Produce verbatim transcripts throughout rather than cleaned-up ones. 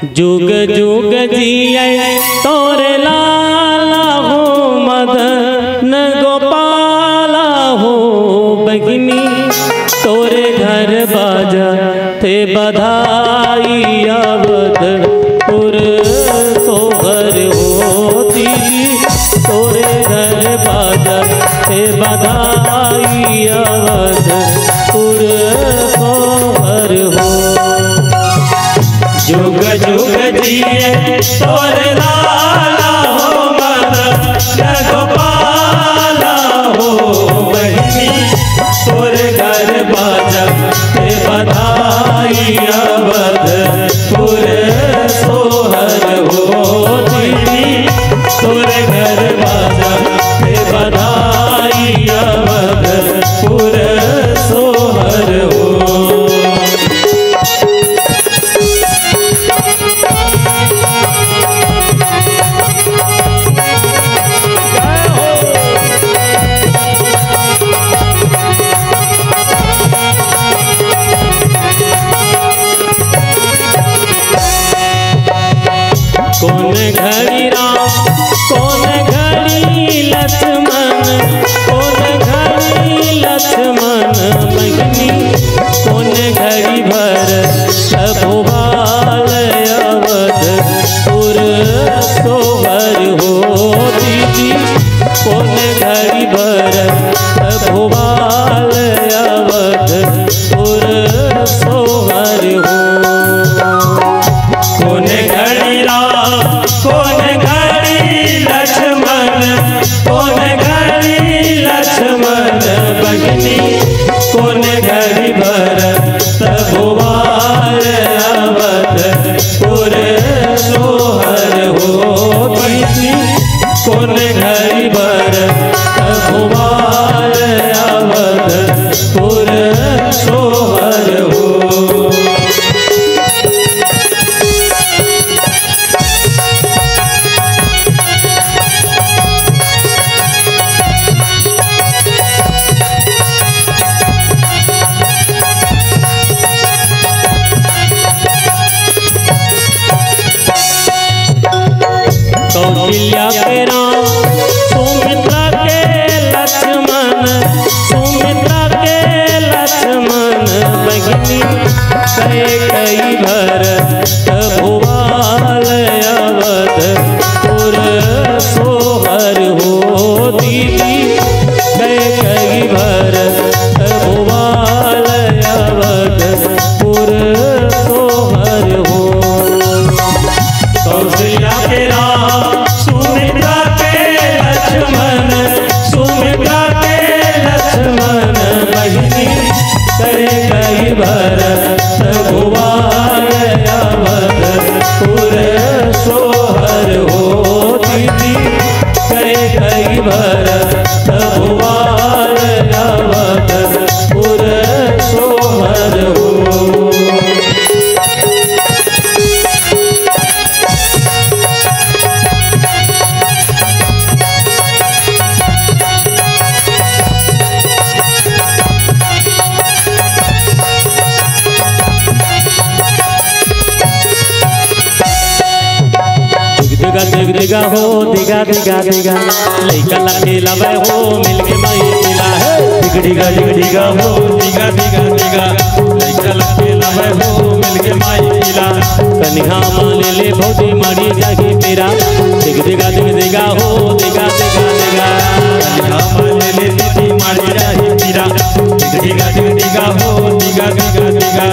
जुग जुग जिए तोरे लाला हो, मदन गोपाला हो बहिनी, तोरे घर बाजथे बधाई अवधपुर सोहर हो दीदी, तोरे घर बाजथे बधाई अवधपुर सोहर हो। जुग जुग जिए तोर लाला हो, मदन गोपाला हो बहिनी, तोर घर बाजथे बधाई अवधपुर सोहर हो दीदी, तोर घर बाजथे बधाई अवधपुर सोहर हो। कोन घड़ी राम, कोन घड़ी लक्ष्मण, कोन घड़ी लक्ष्मण बहिनी, कोन घड़ी भरत भुवाल अवधपुर सोहर हो दीदी, कोन घड़ी भरत भुवाल अवधपुर सोहर हो। कोन घड़ी राम, कोन घड़ी लक्ष्मण, कोन घड़ी लक्ष्मण बहिनी, कोन घड़ी भरत भुवाल अवधपुर सोहर हो दीदी, कोन घड़ी भरत भुवाल अवधपुर सोहर हो। कौशल्या के राम, सुमित्रा के लक्ष्मण, सुमित्रा के लक्ष्मण बहिनी, कैकई भरत भुवाल अवधपुर सोहर हो दीदी, कैकई भरत भुवाल अवधपुर सोहर हो। कौशल्या के राम, सुमित्रा के लक्ष्मण, सुमित्रा के लक्ष्मण बहिनी, कैकई भरत भुवाल अवधपुर सोहर हो दीदी, कैकई भरत भुवाल अवधपुर सोहर हो। दिग दिगा, दिग दिगा हो, दिगा, दिगा, दिगा। लइका ला खेलावे हो, मिलके माई पिला हे। दिग दिगा, दिग दिगा हो, दिगा, दिगा, दिगा। लइका ला खेलावे हो, मिलके माई पिला। कनिहा मा ले ले भौजी, मारी जाही पीरा। दिग दिगा, दिग दिगा हो, दिगा, दिगा, दिगा। कनिहा मा ले ले दीदी, मारी जाही पीरा। दिग दिगा, दिग दिगा हो, दिगा, दिगा, दिगा।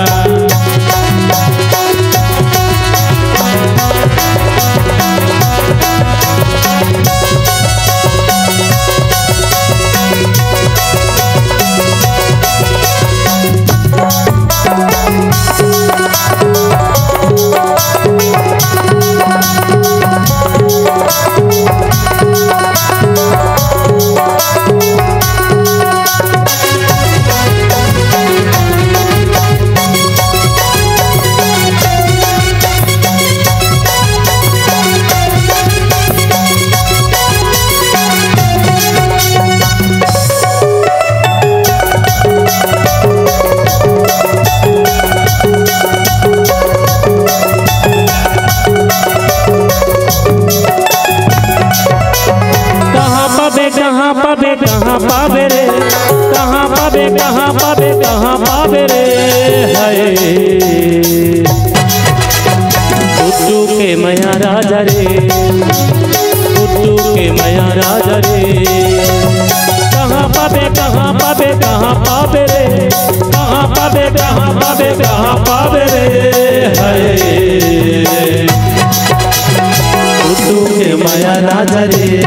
राजा रे, गुड्डू के मया राजा रे। कहाँ पाबे, कहाँ पाबे, कहाँ पाबे रे? कहाँ पाबे, कहाँ पाबे, कहाँ पाबे रे? हाय। गुड्डू के मया राजा रे,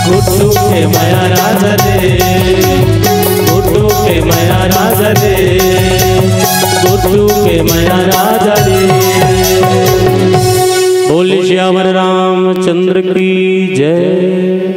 गुड्डू के मया राजा रे, गुड्डू के मया राजा रे, गुड्डू के मया राजा रे। बोल सियावर रामचंद्र की जय।